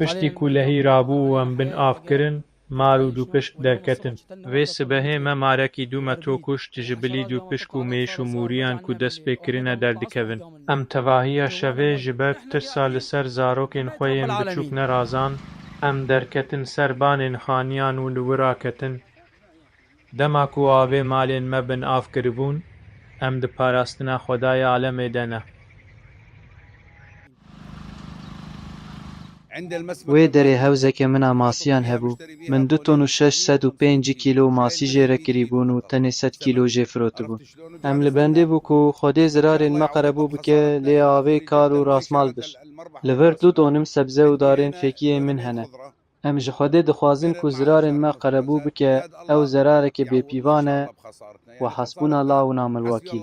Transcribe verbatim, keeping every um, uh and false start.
Piştî ku lehî rabû û em bin av kirin, mar û dûpişk derketin. Vê sibehê me marekî dû metro kuşt ji bilî dûpişk û mêş û mûriyan ku dest pê kirine derdikevin. Em tevahiya şevê ji ber tirsa li ser zarokên xwe yên biçûk nerazand, em derketin ser banên xaniyan û li wir raketin. Dema ku avê malên me bin av kiribûn, em di parastina Xwedayê alemê de ne. Wê derê hewzeke min a masiyan hebû. Min du ton û şeş sed û pêncî kîlo masî jê re kirîbûn û tenê sed kîlo jê firotibûn. Em li bendê bû ku Xwedê zirarên me qerebû bike, lê avê kal û rasmal bir. Li vir du donim sebze û darên fêkiyê min hene. Em ji Xwedê dixwazin ku zirarên me qerebû bike, ew zerareke bêpîvan e, we hasbûna la û namil wekîl.